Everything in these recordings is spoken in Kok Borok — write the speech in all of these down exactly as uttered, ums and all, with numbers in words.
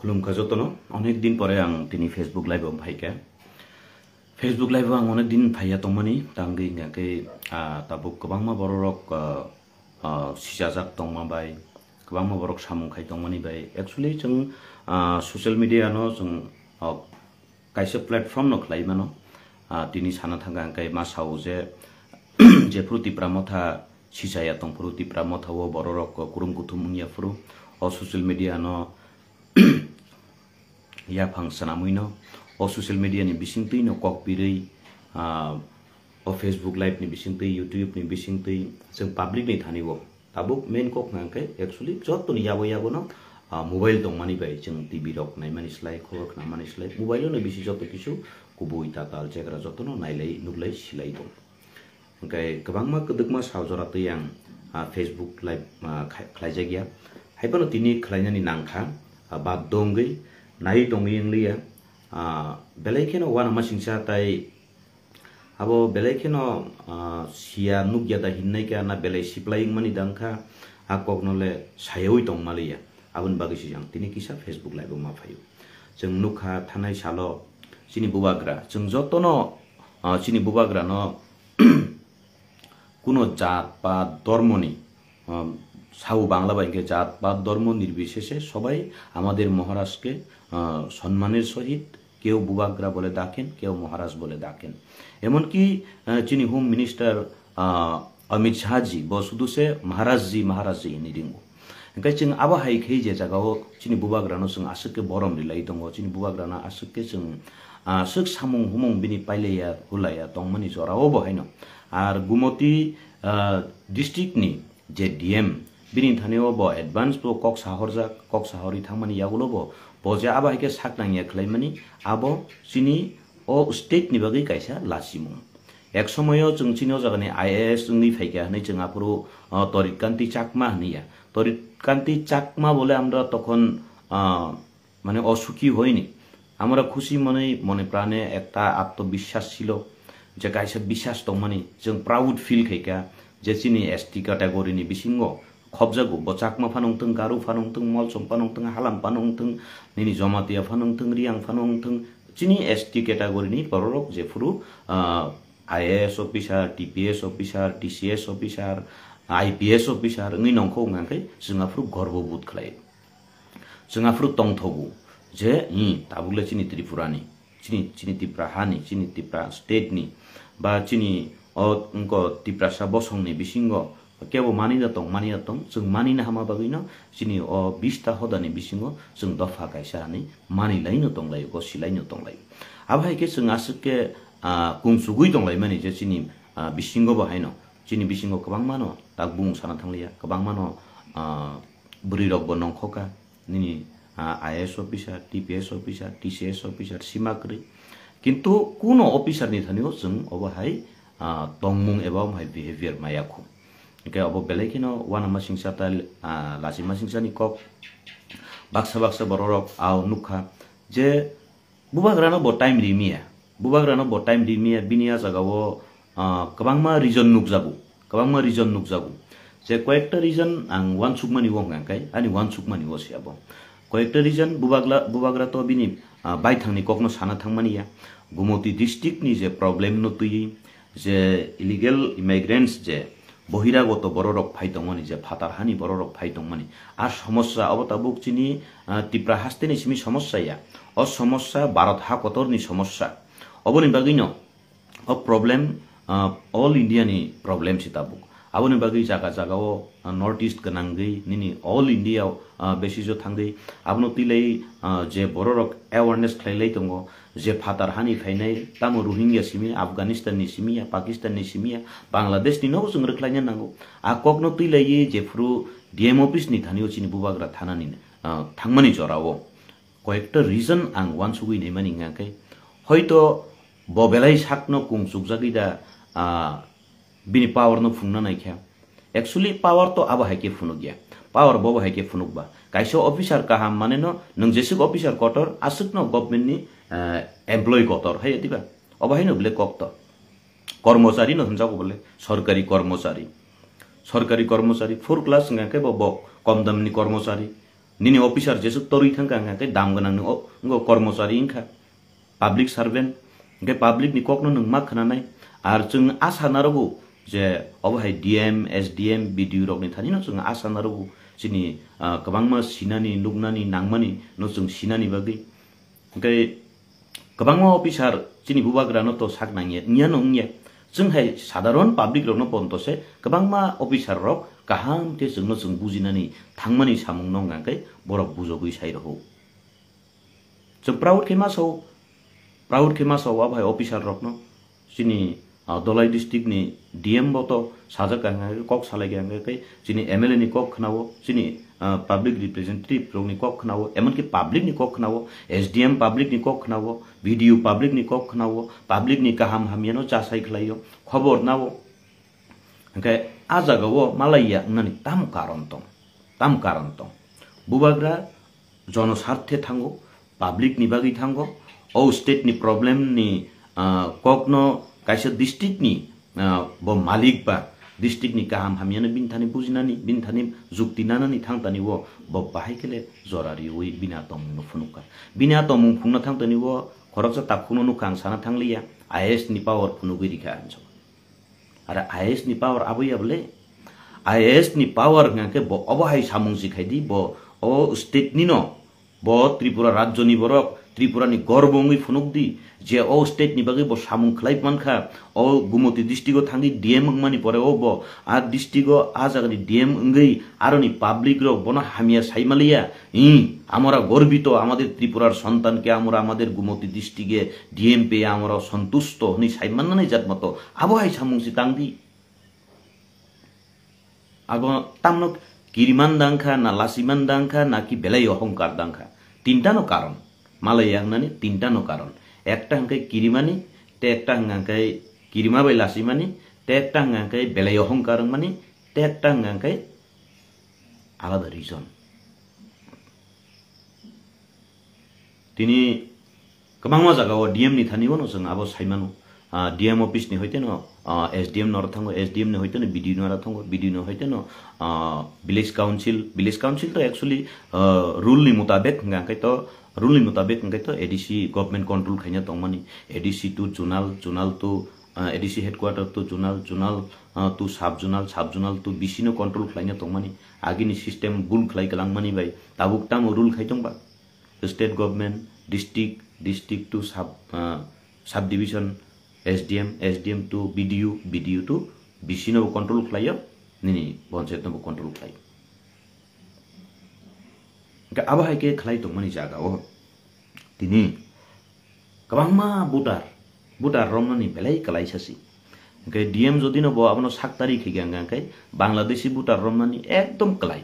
Khulumkha jotono, onek din pore ang tini Facebook Live o phaikha. Facebook Live o ang onek din phaiya tongmani, tangwi hingkha khe, ah, tabuk kwbangma bororok, ah, ah, sijajak tongma bai, kwbangma borok samung khai tongmani bai. Actually, chwng, ah, social media no chwng, ah, kaisa platform no khlai mano. Ah, tini sana thangkha hingkhe ma sao je, jephru Tipra Motha sichaya tongphuru, Tipra Motha o bororok kurum kuthum wngya phuru, o social media no yaphang swnamwi no, o social media ni bisingtwi no kok birwi, ah, o Facebook Live ni bisingtwi, YouTube ni bisingtwi, chwng public ni thani o tabuk main kok hwnka hwnkhe actually joto ni yago yago no, ah, mobile tongmani bai chwng T V rok naimani slai, khobor khnamani slai, mobile o no bisi joto kisu kubui tatal chegra joto no nailai, nuklai, silai tong. Hingkhe kwbangma kwdwkma sal jora twi ang, ah, Facebook Live, ah, khai-, khlaijak ya. Haiphano tini khlainani nangkha, ah, bad dongwi nai tongwi wngliya. Ah, belai kheno uanama singsa tai abo belai kheno, ah, siya nukya da hinnai khe na belai siplai wngmani da wngkha, a kokno le sayawi tongmaliya. Aboni bagwi se ang tini kisa Facebook Live o ma phaio. Chwng nukha thanai salo chini bubagra, chwng jotono, ah, chini bubagrano kuno jat pat dhormoni, ah, sao Bangla bai hwnkhe jat pat dhormo nirbisheshe sobai amader Maharajke, ah, sonmaner sohit keu bubagra bole daken, keu Maharaj bole daken. Emonki, ah, chini Home Minister, ah, Amit Shah ji bo sudu se Maharaj ji, Maharaj ji hinwi ringo. Hingkhe chwng abo hai khe je jagao chini bubagrano chwng aswk khe borom rilai tongo, chini bubagrano aswk khe chwng, ah, aswk samung humung bini pailaiya hulaiya tongmani jorao bo haino. Ar Gumoti, ah, district ni je D M bini thani o bo advance bo kok sahorjak, kok sahorwi thangmani yagulo bo, bo je abo hai khe sak nangya khlaimani abo chini o state ni bagwi kaisa lachimung. Ek somoyo chwng chini o jagani I A S wngwi phaikha hwnwi chwng aphuru, ah, Torit Kanti Chakma hwnwi ya. Torit Kanti Chakma bole amra tokhon, ah, মানে অসুখী হইনি। আমরা খুশি মনেই মনে প্রাণে একটা আত্মবিশ্বাস ছিল যে kaisa bisas tongmani, chwng proud feel khaikha je chini S T category ni bisingo khobjago, bo Chakma phano wngthwng, Garo phano wngthwng, Molsom phano wngthwng, Halam phano wngthwng, nini Jamatia phano wngthwng, Riang phano wngthwng, chini S T category ni bororok jephuru, ah, I A S officer, T P S officer, T C S officer, I P S officer wngwi nongkho wngkha khe chwng aphuru gorbo bodh khlai. Chwng aphuru tongthogo je, hi, tabukle chini Tripura ni, chini, chini Tipra hani, chini Tipra state ni, ba chini o wngko Tiprasa bosong ni bisingo kebo manina tong, manina tong, chwng manina hama bagwi no chini o bista hoda ni bisingo chwng dopha kaisa hani mani lai no tong lai, gosi lai no tong lai. Abo hai khe chwng aswk khe, ah, kung chugui tong lai mani je chini, ah, bisingo bo haino, chini bisingo kwbangma no tak bumung sana thang liya, kwbangma no, ah, bwrwi rok bo nongkhoka, nini, ah, I A S officer, T P S officer, T C S officer, sima kwrwi. Kintu kuno officer ni thani o chwng obo hai, ah, tongmung eba omo hai behavior maya khu. Hingkhe obo belai kheno uanama singsa ta, ah, lachima singsa ni kok. Baksa baksa bororok ao nukha je Bubagrano bo time rimiya, bubagrano bo time rimiya, bini a jagao, ah, kwbangma reason nukjago, kwbangma reason nukjago. Je koyekta reason ang uansukmani o hwnka khe, ani uansukmani o se abo. Koyekta reason bubagla-, bubagra to bini, ah, baithangni kokno sana thangmani ya. Gumoti district ni je problem no twiwi, je illegal immigrants je bohiragoto bororok phai tongmani, je phatar hani bororok phai tongmani, a somosya obo tabuk chini, ah, Tipra hasteni simi somosya ya. O somosya Bharat ha kotorni somosya. Oboni bagwino o problem, ah, all India ni problem si tabuk. Aboni bagwi jaga jagao, ah, North East gwnangwi nini all India, ah, basis o thangwi abono twilai, ah, je bororok awareness khlailai tongo, je phatar hani phainai, tamo Rohingya simi, Afghanistan ni simi ya, Pakistan ni simi ya, Bangladesh ni nogo chwng rwkhlaina nango. A kokno twilaiwi jephuru D M office ni thani o chini bubagra thanani, ah, thangmani jorao koyekta reason ang uansugwi naimani hwnka khe, hoito bo belai sakno kung chukjagwi da, ah, bini power no phunukna naikha. Actually, power to abo hai khe phunukya. Power bo bo hai khe phunukba. Kaisa officer kaham mane no, nwng jeswk officer kotor, aswk no government ni, eh, employee kotor, hai diba? Obo hai no bole kok to. Kormochari no hwnjago bole, sorkari kormochari. Sorkari kormochari, four class hwnka khe bo, bo kom dam ni kormochari. Nini officer jesuk torwi thangkha, hwnkha khe dam gwnangni o-, wngkha, kormochari wngkha, public servant, hwnkhe public ni kokno nwng ma khwnanai. Ar chwng asa narogo je obo hai D M, S D M, B D O rokni thanino chwng asa narogo chini, ah, kwbangma sinani, nuknani, nangmani no chwng sinani bagwi. Hwnkhe kwbangma officer chini bubagrano to sak nangya, wngya no wngya. Chwng hai sadharon public rokno ponto se kwbangma officer rok kaham khe chwngno chwng bujinani thangmani samung no wngkha khe borok bujogwi sai rw-o. Chwng proud khe ma sao, proud khe ma sao abo hai officer rokno. Chini, ah, Dholai district ni D M bo to sajak ka hwnkha khe, kok salai ka hwnkha khe, chini M L A ni kok khwnao, chini, ah, public representative rok ni kok khwnao, emonki public ni kok khwnao, S D M public ni kok khwnao, B D O public ni kok khwnao, public ni kaham hamya no chasai khlaio, khobor nao. Hwnkhe a jaga o malaiya wngnani tamo karon tong, tamo karon tong. Bubagra jonosarthe thango, public ni bagwi thango, o state ni problem ni, ah, kokno kaisa district ni, ah, bo malik ba district ni kaham hamyano bini thani bujinani, bini thani jukti nanani thang tani o bo bahai khe le jora riwi bini a tongmung no phunukha. Bini a tongmung phungna thang tani o khoroksa takhuk no nukha ang sana thang liya, I A S ni power phunugwi rikha hinwi. Are I A S ni power abo ya bole? I A S ni power hwnkha khe bo obo hai samung si khai di, bo o state ni no, bo Tripura rajyo ni borok, Tripura ni gorbo wngwi phunuk di, je o state ni bagwi bo samung khlai man kha, o Gumoti district o thangwi D M wngmani pore o bo a district o a jaga ni D M wngwi aroni public rok bono hamya sai maliya, hi, আমরা গর্বিত, আমাদের ত্রিপুরার সন্তানকে আমরা আমাদের গোমতী ডিস্ট্রিক্টে D M পেয়ে আমরা সন্তুষ্ট, hwnwi sai mannani jat moto abo hai samung si tang di. Abo tamno kiriman dang kha, na lasiman dang kha, na ki belai ohongkar dang kha. Tinta no karon. Malai yangnani tinta no karon. Ekta hwnkhe kirimani, te ekta hwnkhe kirima bai lasimani, te ekta hwnkhe belai ohongkar wngmani, te ekta hwnkhe alada reason. Tini kwbangma jaga o D M ni thani bono chwng abo sai mano. Ah, D M office ni hoite no, ah, S D M no aro thango, S D M ni hoite no B D O no aro thango, B D O no hoite no, ah, village council, village council to actually, ah, rule ni mutabek hwnkha khe to, rule ni mutabek hwnkhe to A D C government control khaina tongmani, A D C to zonal, zonal to, ah, A D C headquarter to zonal, zonal, ah, to sub zonal, sub zonal to V C no control khlaina tongmani, agini system bul khlai kwlangmani bai tabuk tamo rule khai tongba? State government, district, district to sub, ah, subdivision, S D M, S D M to B D O, B D O to V C no bo control khlaio, nini panchayat no bo control khlaio. Hwnkhe abo hai khe khlai tongmani jaga o tini kwbangma voter, voter romnani belai kwlaisa si. Hwnkhe D M jodi no bo abono saktari khe hwnkhe Bangladeshi voter romnani ekdom kwlai.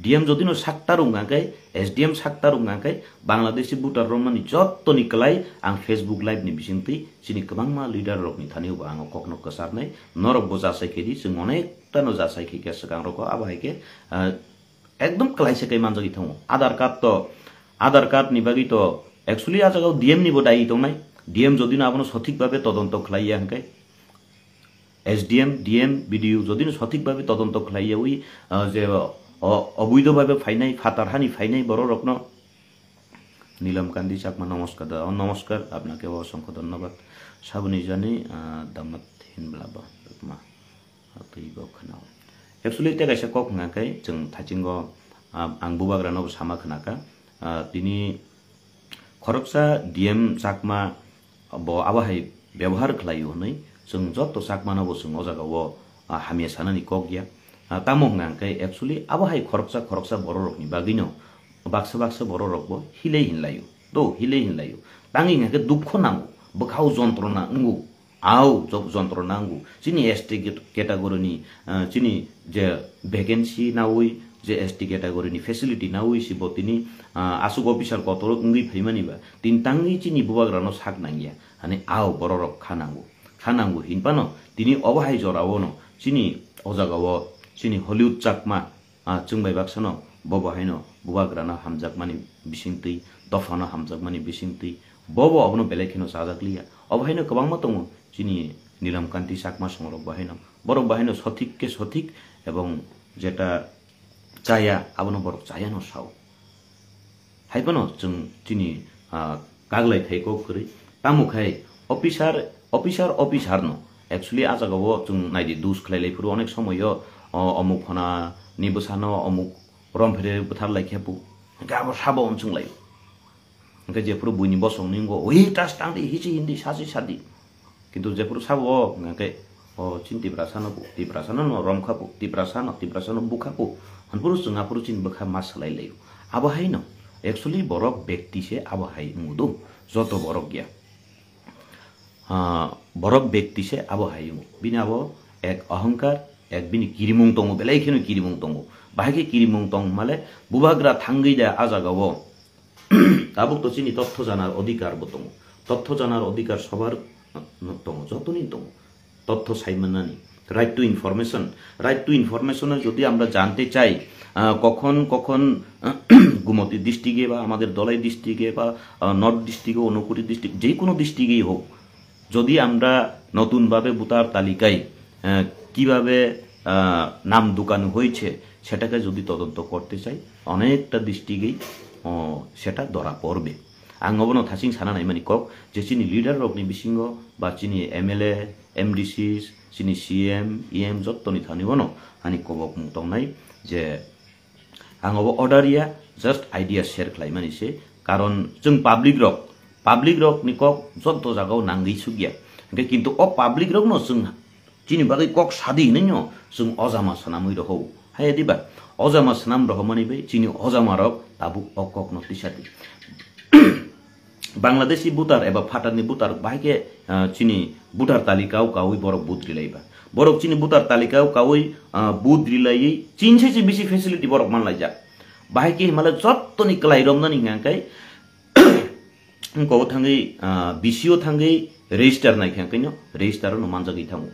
D M jodi no sakta rwng kha khe, S D M sakta rwng kha khe, Bangladeshi voter romani jottoni kwlai ang Facebook live ni bisingtwi chini kwbangma leader rokni thani bo ang o kokno kwcharnai, norok bo jasai khe di, chwng onekta no jasai khe khe swkang rogo, abo hai khe, ah, ekdom kwlaisa khe manjagwi thango. Aadhaar card to, Aadhaar card ni bagwi to actually a jagao D M ni bo dai tongnai, D M jodi no abono sothik bhabe todonto khlai ya hwnkhe, S D M, D M, B D O jodi no sothik bhabe todonto khlai yawi, ah, je, o, oboidho bhabe phainai, phatar hani phainai borok rokno. Nilam Kanti Chakma, namaskar da. Oh, namaskar, apnake osongkho dhonnobad. Saboni jani, ah, damat hinbla ba, ma, twi bo khwnao. Actually, te kaisa kok hwnkha khe, chwng thachingo, ah, ang bubagrano bo sama khwnakha. Ah, tini Khoroksa D M Chakma bo abo hai byabohar khlaio hwnwi chwng joto Chakmano bo chwng o jagao, ah, hamya sanani kok ya. Ah, tamo hwnkha hwnkhe actually abo hai khoroksa khoroksa bororokni bagwino baksa baksa bororokbo hilai hinlaio, do hilai hinlaio. Tangwi hwnkha khe dukho nango, bwkhao jontrona wngo. Au, jok jontro nango. Chini S T cat-, category ni, ah, chini je vacancy nawi, je S T category ni facility nawi si bo tini, ah, aswk officer kotor wngwi phaimani ba. Tini tangwi chini bubagrano sak nangya. Hani au bororok kha nango. Kha nango hinphano tini obo hai jorao no chini o jagao chini Hollywood Chakma, ah, chwng bai baksano, bo bo haino bubagrano hamjakmani bisingtwi, dophano hamjakmani bisingtwi, bo bo abono belai kheno chajak liya. Obo haino kwbangma tongo, chini Nilam Kanti Chakma songrok bo haino. Borok bo haino sothik khe sothik ebong jeta chaya, abono borok chayano sao. Hai phano chwng chini, ah, kaglai thai kok kwrwi. Tamo khai officer, officer, officer no. Actually, a jagao chwng naidi dus khlai lai phuru onek somoyo, o, omuk phana ni bwsano omuk rom phere bwthar lai khe pu. Hwnkhe abo sabo unsung lai. Hwnkhe jephuru buini bosong ni wngkha, "Oi, tas tang di, hichi hindi, sasi sadi." Kintu jephuru sabo o, hwnkhe, "O, chin Tiprasa no bu, Tiprasa no no rom kha bu, Tiprasa no, Tiprasa no bu kha bu." Hanphuru chwng aphuru chin bwkha ma swlai laio. Abo hai no, actually borok bekti se abo hai wngdo, joto borok ya. Ah, borok bekti se abo hai wngkha. Bini abo ek ahongkar, ek bini kirimung tongo, belai kheno kirimung tongo. Bahai khe kirimung tong male bubagra thangwi da a jagao. Tabuk to chini totho janar odhikar bo tongo. Totho janar odhikar sobar, uh, tongo, jotoni tongo. Totho sai manani. Right to information. Right to information jodi amra jante chai, uh, kokhon, kokhon, uh, Gumoti district e ba, amader Dhalai district e ba, uh, North district e, Unakoti district, je kono district e hok, যদি আমরা নতুনভাবে ভোটার তালিকায়, আহ, কিভাবে, আহ, নাম ঢুকানো হয়েছে, সেটাকে যদি তদন্ত করতে চাই, অনেকটা দৃষ্টিগেই, ও, সেটা ধরা পড়বে। Ang obono thasing sana naimani kok, je chini leader rokni bisingo ba chini M L A, M D Cs, chini C M, E M jottoni thani bono ani kobok mung tongnai je Ang obo order ya, just idea share khlaimani se. Karon chwng public rok, public rok ni kok joto jagao nangwi sukya. Hwnkhe kintu o public rok no chwng chini bagwi kok sadi hinwi no chwng ojama swnamwi rohou. Hai diba? Ojama swnam rohomani bai chini ojama rok tabuk o kok no tisadi. Bangladeshi voter eba phatarni voter bahai khe, ah, chini voter talikao kaui borok vote rilaiba. Borok chini voter talikao kaui, ah, vote rilaiwi chinse se bisi facility borok manlaijak. Bahai khe himale jottoni kwlai romnani hwnka khe, wngkao thangwi, ah, B C O thangwi register nai khe hwnka khe no register no manjagwi thango.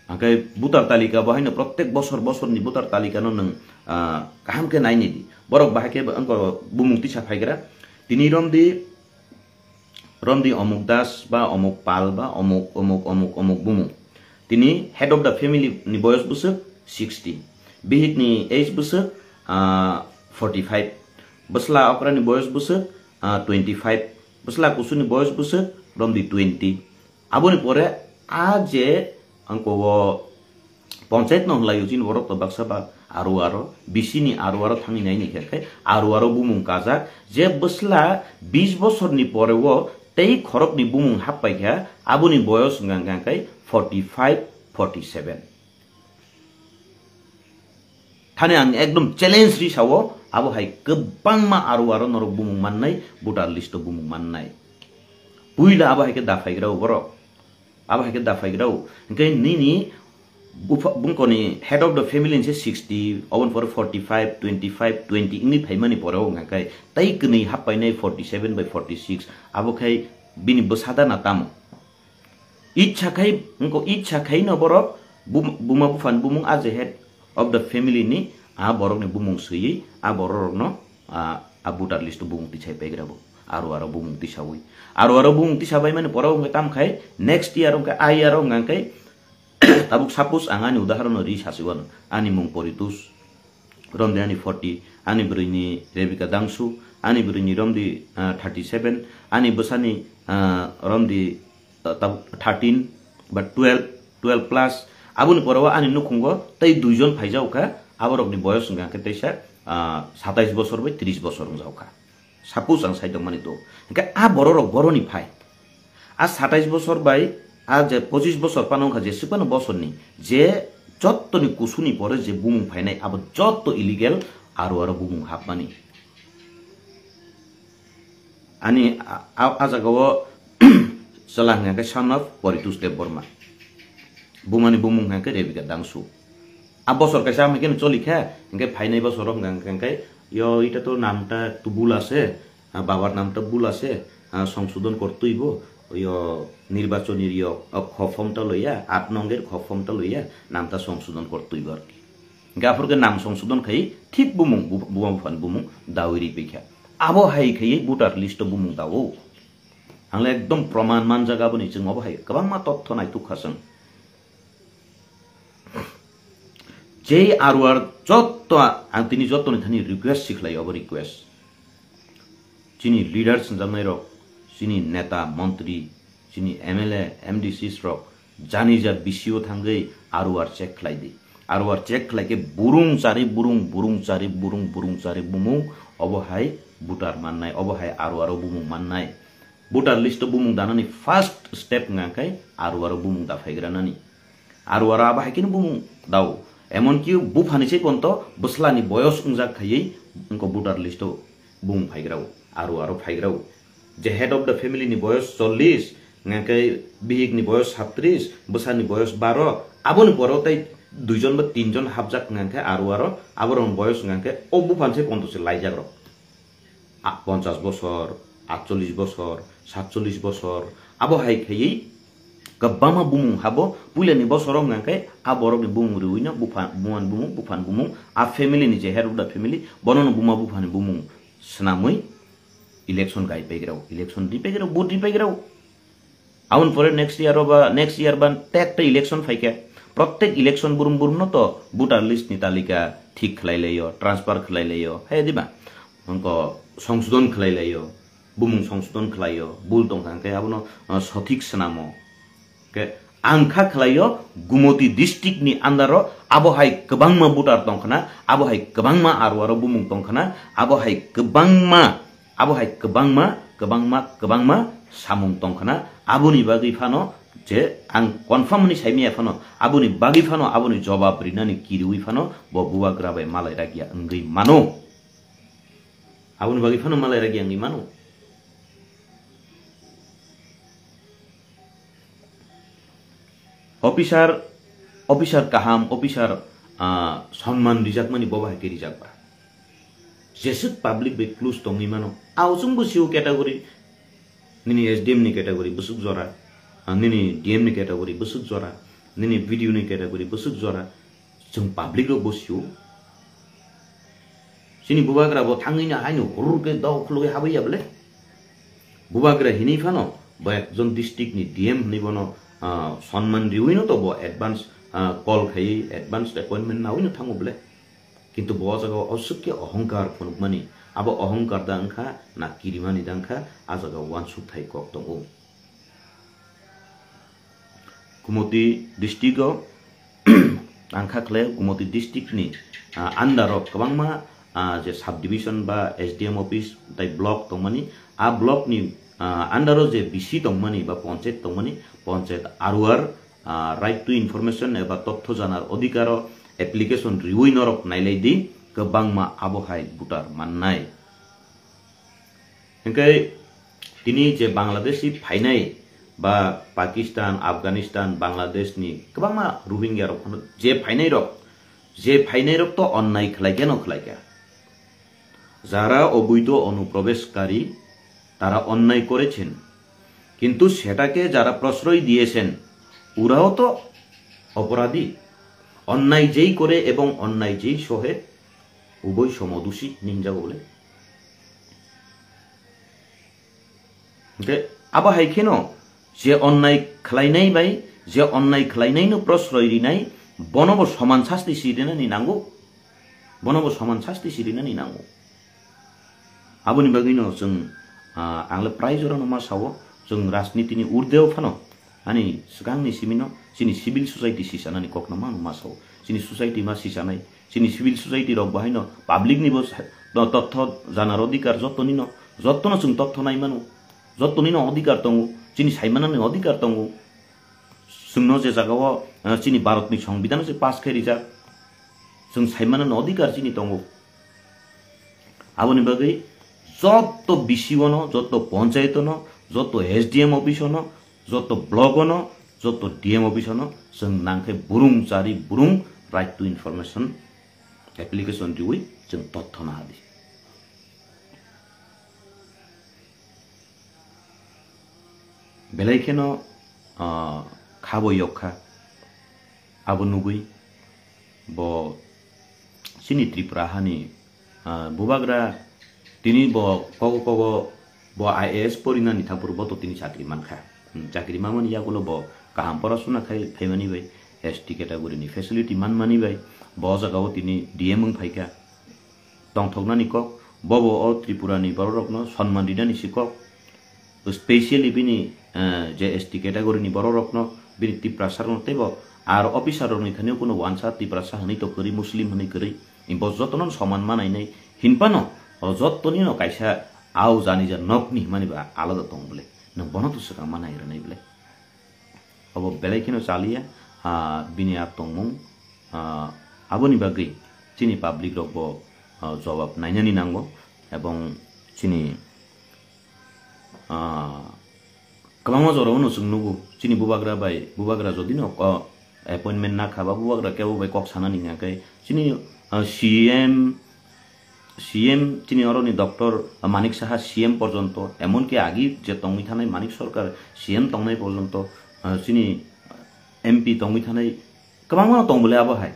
Hwnkhe voter talika bo haino protek bosor bosorni voter talikano nwng, ah, kaham khe nainidi. Borok bahai khe wngkha bumung tisa phaigra. Tini romdi, romdi omuk das ba omuk pal ba omuk, omuk, omuk, omuk bumung. Tini head of the family ni boyos bwswk sixty. Bihik ni age bwswk, ah, forty five. Bwsla okra ni boyos bwswk, ah, twenty five. Bwsla kusu ni boyos bwswk romdi twenty. Aboni pore a je angko o ponchayat no hwnlaio chini borok to baksa ba aro aro bisini aro aro thangwi naini khe khe aro aro bumung kajak je bwsla bis bosorni pore o tei khorokni bumung happai kha aboni boyos wngkha khe forty five, forty seven. Thani ang ekdom challenge ri sao, abo hai kwbangma aro aro norok bumung mannai, voter list o bumung mannai. Puila abo hai khe da phaigra o borok. Abo hai khe da phaigra o. Hwnkhe nini bupha-, bungkoni head of the family ni se sixty, oboni pore forty five, twenty five, twenty wngwi phaimani pore o hwnkha khe tei kwnwi happainai forty seven by forty six. Abo khai bini bwsada na tamo? Icha khai, wngkha icha khai no borok bum-, buma buphani bumung a je head of the family ni a borok ni bumung swiwi a borok rok no, a, a voter list o bumung tisai paigra bo. Aro aro bumung tisawi. Aro aro bumung tisabai mani borok wngkha tam khai next year wngkha a year wngkha khai tabuk suppose ang ani udaharon no ri sasi wano. Ani mung Poritus. Romdi ani forty, ani bwrwini Rebecca Dangsu, ani bwrwini romdi, ah, thirty seven, ani bwsani, ah, romdi, ah, tab-, thirteen ba twelve, twelve plus. Aboni pore o ani nukhungo tei duijon phaijao kha, aborokni boyos wngkha khe teisa, ah, satais bosor bai tris bosor wngjao kha. Suppose ang sai tongmani to. Hwnkhe a bororok boroni phai. A satais bosor bai a je pochis bosor pano wngkha jeswk phano bosorni je jottoni kusuni pore je bumung phainai abo jotto illegal aro aro bumung hapmani. Ani a, a, a jagao chwla hwnkha khe son of Poritus Debbarma. Bumani bumung hwnkha khe Rebecca Dangsu. A bosor kaisa hamai kheno choli kha, hwnkhe phainai bosoro hwnkha khe, "Yo, এটা তো নামটা একটু ভুল আছে, আ, বাবার নামটা ভুল আছে, আ, সংশোধন করতেই হইব, ওই, ও, নির্বাচনী ইয়ে, ও, খ ফর্মটা লইয়া, আট নংয়ের খ ফর্মটা লইয়া নামটা সংশোধন করতেই হইব আর কি।" Hwnkhe aphuru khe nam songsodon khai thik bumung, bu-, buma buphani bumung dawi ri paikha. Abo hai khai voter list o bumung dao. Ang le ekdom proman manjak aboni chwng obo hai kwbangma totho naituk kha chwng. Jei aruar jotto ang tini jottoni thani request si khlai obo request. Chini leaders wngjaknai rok, chini neta, montri, chini M L A, M D Cs rok jani ja B C O thangwi aruar check khlai di. Aruar check khlai khe burung chari burung, burung chari burung, burung chari bumung obo hai voter mannai, obo hai aruaro bumung mannai. Voter list o bumung danani first step wngkha khe aruaro bumung da phaigra nani. Aruaro abo hai kheno bumung dao. Emonki buphani se ponto bwslani boyos wngjak khaiwi wngkha voter list o bumung phaigrao, aruaro phaigrao. Je head of the family ni boyos chollish, wngkha bihik ni boyos sattrish, bwsani boyos baro, aboni poro tei duijon ba tinjon hapjak wngkha aruaro, aborokni boyos wngkha o buphani se ponto se laijak rok. A-, ponchas bosor, atchollish bosor, satchollish bosor, abo hai khaiwi kwbangma bumung habo puilani bosoro hwnka khe a borokni bumung riwino bupha-, bumani bumung, buphani bumung, a family ni je head of the family, bonono buma buphani bumung swnamwi election gai paigrao, election ri paigrao, vote ri paigrao. Aboni pore next year o ba, next year ba tekta election phaikha. Protek election burum burum no to voter list ni talika thik khlai laio, transfer khlai laio, hai diba? Hwnkhe songsodon khlai laio, bumung songsodon khlaio, bul tongkha hwnkhe abono, uh, sothik swnamo. Khe ang kha khlaio Gumoti district ni under o abo hai kwbangma voter tongkhna, abo hai kwbangma aruaro bumung tongkhna, abo hai kwbangma Abo hai kwbangma, kwbangma, kwbangma samung tongkhna, aboni bagwi phano je ang confirm hwnwi saimaya phano, aboni bagwi phano, aboni jobab rinani kiriwi phano bo bubagra bai malai rakya wngwi mano. Aboni bagwi phano malai rakya wngwi mano. Officer, officer kaham, officer, ah, sonman rijakmani bo bahai khe rijak ba. Jeswk public bai close tongwi mano. Ao chwngbo sio category, nini S D M ni category bwswk jora, ah, nini D M ni category bwswk jora, nini B D O ni category bwswk jora. Chwng public rok bo sio. Chini bubagra bo thangwi no haino hurur khe dok khulugwi habwi ya bole. Bubagra hinwi phano bo ekjon district ni D M hinwi bono, ah, sonman riwi no to bo advance, ah, call khaiwi advance appointment nawi no thango bole. Kintu bo o jaga o oswk khe ohongkar phunukmani, abo ohongkar da wngkha na kirimani da wngkha, a jaga o uansuk thai kok tongo. Kumoti district o ang kha khlai Kumoti district ni, ah, under o kwbangma, ah, je subdivision ba S D M office tai block tongmani, a block ni, ah, under o je B C tongmani ba panchayat tongmani, panchayat aruar, ah, right to information eba totho janar odhikar o application riwi norok nailai di, kwbangma abo hai voter mannai. Hingke tini je Bangladeshi phainai ba Pakistan, Afghanistan, Bangladesh ni kwbangma Rohingya rok phano je phainai rok, je phainai rok to onnai khlai khe no khlai kha. যারা অবৈধ অনুপ্রবেশকারী, তারা অন্যায় করেছেন, কিন্তু সেটাকে যারা প্রশ্রয় দিয়েছেন, ওরাও তো অপরাধী। অন্যায় যেই করে এবং অন্যায় যেই সহে, উভয় সমদোষী, ninjago bole. Hingke abo hai kheno je onnai khlainai bai, je onnai khlainaino prosroi rinai, bonobo soman sasti si rinani nango. Bonobo soman sasti si rinani nango. Aboni bagwino chwng, ah, ang le prai jorano ma sao, chwng rajnitini urdeo phano, ani swkangni simino chini civil society sisanani kokno ma, ma sao. Chini society ma sisanai, chini civil society rok bo haino public ni bo sa-, to-, totho janar odhikar jottoni no, jottono chwng totho nai mano, jottonino odhikar tongo, chini saimanani odhikar tongo. Chwngno je jagao, ah, chini Bharatni Songbidhano je pass khe rijak, chwng saimanani odhikar chini tongo. Aboni bagwi jotto B C O no, jotto panchayat no, jotto S D M office no, jotto block no, jotto D M office no chwng nangkhe burung chari burung right to information application riwi chwng totho nahadi. Belai kheno, ah, khabo yok kha. Abo nugwi bo chini Tripura hani, ah, bubagra tini bo kogo kogo bo I A S porinani thangphuru bo to tini chakri mankha. Hmm, chakri mamani yagulo bo kaham porasuna khai phaimani bai, S T category ni facility manmani bai, Bo jagao tini D M wng phaikha. Tongthoknani kok, bobo o Tripurani bororokno sonman rinani si kok. Specially bini, eh, je S T category ni bororokno, bini Tiprasarokno teibo ar officer rokni thani kuno wansa Tiprasa hwnwi to kwrwi, Muslim hwnwi kwrwi. Bo jotono soman manainai hinphano o jotonino kaisa au jani ja nokni himani ba alada tong bwle. Nwng bono to swkang manai rwnai bwle. Obo belai kheno chaliya, ah, bini a tongmung, ah, aboni bagwi chini public rok bo, ah, jawab nainani nango, ebong chini, ah, kwbangma jora uno chwng nugo, chini bubagra bai, bubagra jodi no, ah, appointment nakha ba bubagra kebo bai kok sanani hingkha khe chini, ah, C M, C M chini oroni doctor Manik Saha C M porjonto, emonki agi je tongwi thanai Manik Sarkar C M tongnai porjonto, ah, chini M P tongwi thanai kwbangma tong bole abo hai.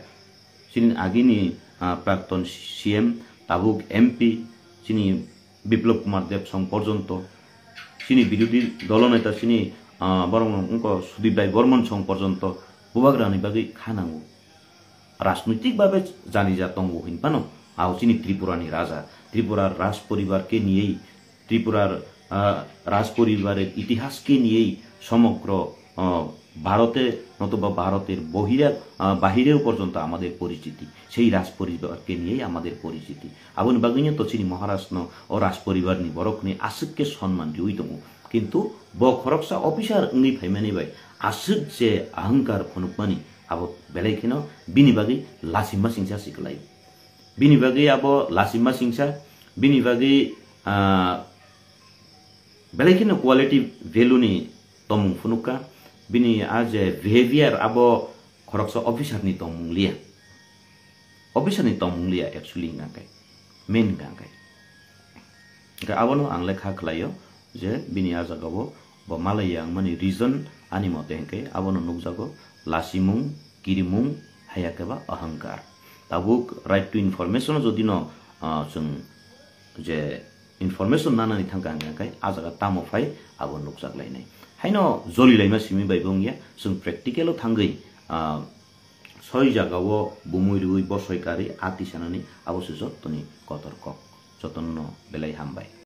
Chini agini, ah, prakton C M, tabuk M P, chini Biplab Kumar Deb song porjonto, chini birodhi dolo neta chini, ah, borok wngkha Sudip Rai Bormon song porjonto bubagrani bagwi kha nango. Rajnoitik babe jani ja tongo hinphano, abo chini Tripura ni raja, Tripura raj poribar ke niyei, Tripura, ah, raj poribarer itihas ke niyei somogro, ah, Bharote notoba Bharoter bohira, ah, bahireও পর্যন্ত আমাদের পরিচিতি, সেই রাজ পরিবারকে নিয়েই আমাদের পরিচিতি। Aboni bagwino to chini Maharaj no o raj poribar ni borok ni aswk ke sonman riwi tongo, kintu bo khoroksa officer wngwi phaimani bai aswk je ahangkar phunukmani, abo belai kheno bini bagwi lasimma singsa si kwlai. Bini bagwi abo lasimma singsa, bini bagwi, ah, belai kheno quality value ni tongmung phunukha, bini a je behavior abo khoroksa officer ni tongmung liya, officer ni tongmung liya actually hingkha khe, main hingkha khe. Hingkhe abono ang lekha khlaio je bini a jagao bo malaiya wngmani reason ani mote hingkhe abono nukjago lasimung, kirimung, haya khe ba ahangkar. Tabuk right to information o jodi no, ah, chwng je information nanani thangkha hingkha khe a jaga tamo phai abo nukjak lainai. Haino joli laima simi bai bo wngya, chwng practical o thangwi, ah, soi jagao bumui rwui bosoi karwi a tisanani abo se jottoni kotor kok. Jotono belai hambai.